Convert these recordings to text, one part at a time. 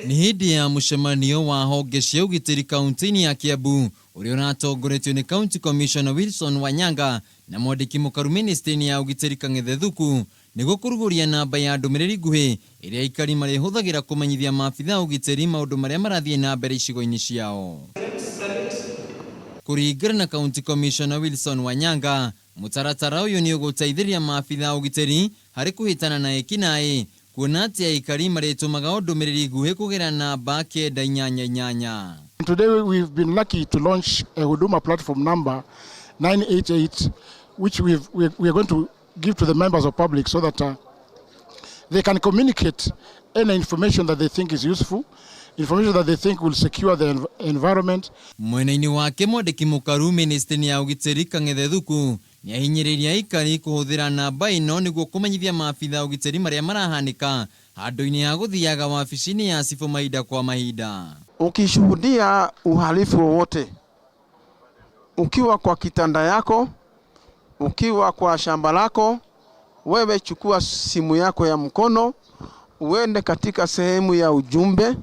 Nĩ hĩndĩ ya mũcemanio wa honge cia ũgitĩri kaunti-inĩ ya Kiambu ũrĩa ũratongoretio nĩ County Commissioner Wilson Wanyanga na mwandĩki mũkaru ministry-inĩ ya ũgitĩri Kang'ethe Thuku nĩguo kũrugũria namba ya ndũmĩrĩri nguhĩ ĩrĩa aikari marĩhũthagĩra kũmenyithia maabitha a ũgitĩri maũndũ marĩa marathiĩ na mbere icigo-inĩ ciao. Kũringana na County Commissioner Wilson Wanyanga, mũtaratara ũyũ nĩ ũgũteithĩrĩria maabitha a ũgitĩri harĩ kũhĩtana na ekinaĩ kuona atĩ aikari marĩtũmaga o ndũmĩrĩri nguhĩ kũgerera namba 988. Today we've been lucky to launch a Huduma platform number 988, which we are going to give to the members of public so that they can communicate any information that they think is useful, information that they think will secure the environment. Mwena-inĩ wake mwandĩki mũkaru ministry ya ũgitĩri Kang'ethe Thuku nĩahinyĩrĩirie aikari kũhũthĩra namba ĩno nĩguo kũmenyithia maabitha a ũgitĩri marĩa marahanĩka handũ-inĩ ha gũthiaga wabici-inĩ ya cibũ mahinda kwa mahinda. Ukishuhudia uhalifu wowote ukiwa kwa kitanda yako, ukiwa kwa shamba lako, wewe chukua simu yako ya mkono, uende katika sehemu ya ujumbe,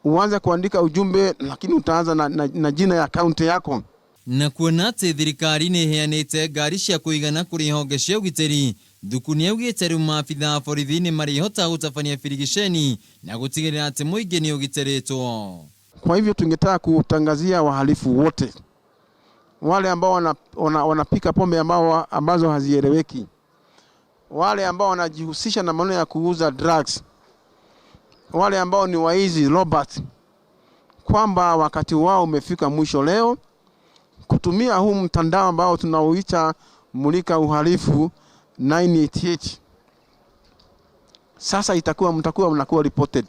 uanze kuandika ujumbe, lakini utaanza na jina ya kaunti yako. Na kuona atĩ thirikari nĩ ĩheanĩte ngari cia kũigana kũrĩ honge cia ũgitĩri, Thuku nĩaugĩte rĩu maabitha a borithi nĩ marĩhota gũtabania birigiceni na gũtigĩrĩra atĩ mũingĩ nĩ ũgitĩrĩtwo. Kwa hivyo tungetaka kutangazia wahalifu wote wale ambao wanapika pombe ambazo hazieleweki, wale ambao wanajihusisha na maneno ya kuuza drugs, wale ambao ni waizi robbers, kwamba wakati wao umefika mwisho leo kutumia huu mtandao ambao tunauita Mulika Uhalifu 988. Sasa mtakuwa mnakuwa reported.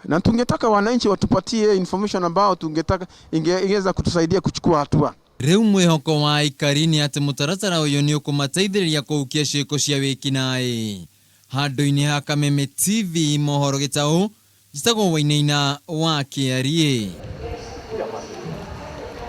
Na tungetaka wananchi watupatie information ambao tungetaka ingeweza kutusaidia kuchukua hatua. Rĩu mwĩhoko wa aikari nĩ atĩ mũtaratara ũyũ nĩ ũkũmateithĩrĩria kũhukia ciĩko cia wĩkinaĩ. Handũ-inĩ ha Kameme TV mohoro gĩtaũ, njĩtagwo Wainaina wa Kĩariĩ.